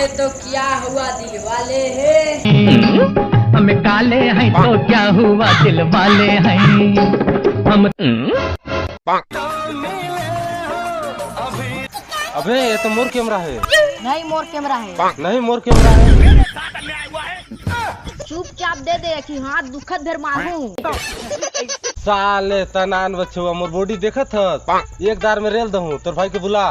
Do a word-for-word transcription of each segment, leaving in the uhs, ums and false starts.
तो क्या हुआ दिल वाले हैं? हम काले हैं तो क्या हुआ दिल वाले हैं। हम अबे, ये तो मोर कैमरा है। नहीं, मोर कैमरा है। नहीं, मोर कैमरा है। चुपचाप दे दे कि हाथ दुखत भेर मारहूं। साले तनान बछुआ, मोर बॉडी देखत हस? एक दार में रेल दहूं, तोर भाई के बुला।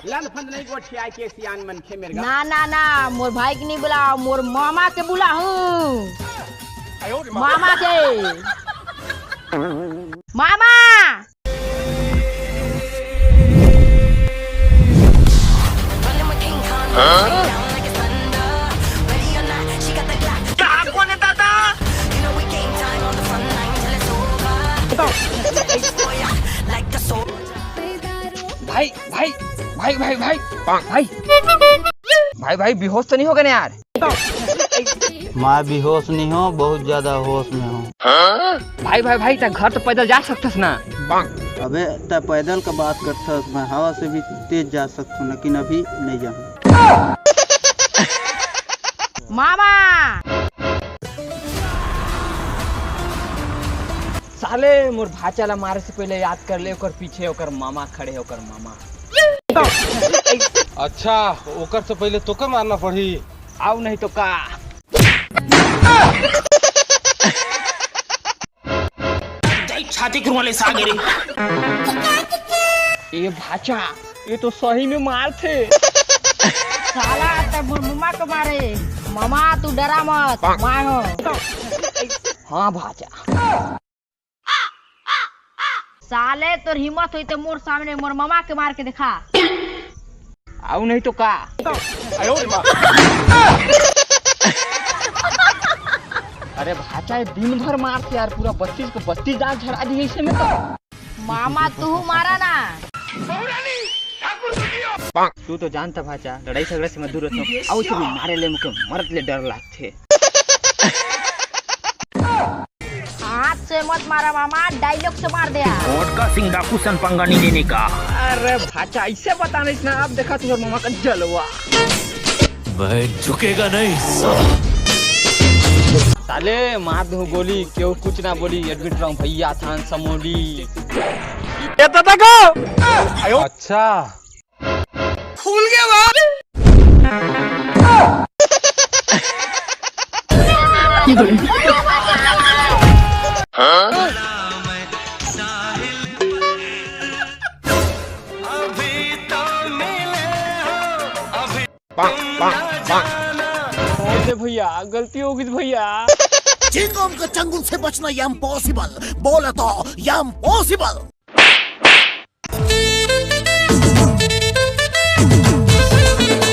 लंद फंद नहीं गोठिया के सियान मनखे मेरे। ना, ना, ना, मोर भाई के नहीं बुलाओ, मोर मामा के बुलाहूं। मामा के। मामा। भाई, भाई, भाई, भाई, भाई, भाई, भाई, भाई, बेहोश तो नहीं हो गए ना यार? मैं बेहोश नहीं हूँ, बहुत ज्यादा होश में हूँ। भाई, भाई, भाई, तै घर तो पैदल जा सकथस ना? अबे, तै पैदल का बात करथस, मैं हवा से भी तेज जा सकता हूँ, लेकिन अभी नहीं जाऊँ। मामा। साले, मोर भाचा ला मारे से पहले याद कर ले, ओकर पीछे ओकर मामा खड़े हे, ओकर मामा। अच्छा, ओकर से पहले तोके मारना पड़ही। आओ नहीं तो का। छाती कुरवाले सागे रे। ए भाचा, ये तो सही में मारथे। साला, तै मोर ममा के मारे। ममा, तू डरा मत, मैं हूँ। हाँ भाचा। साले, तोर हिम्मत होई तो मोर सामने मोर ममा के मार के देखा। आओ नहीं तो का। अरे भाचा, ये दिन भर मारथे यार, पूरा बत्तीस के बत्तीस दांत झड़ा दी इसे में तो। मामा, तू मारा ना। तू तो जानता भाचा, लड़ाई झगड़ा से मैं दूर रहता हूँ। आओ, तू मारे ले मुझे मरत ले डर लगथे। हाथ से मत मारा मामा, डायलॉग से मार दे यार। वोडका सिंह डाकू सन पंगा नहीं देने का। अरे भाचा, ऐसे बता नहीं ना, अब देखा तुझे मामा का जलवा। भाई झुकेगा नहीं। साले मार दूं गोली, क्यों कुछ ना बोली, एडमिट रहूं भैया थान समोली। ये तो देखो। अच्छा। फूल गया बाप। अरे भैया, गलती हो गई भैया। चिंगम के चंगुल से बचना ये इम्पॉसिबल। बोला तो, ये इम्पॉसिबल।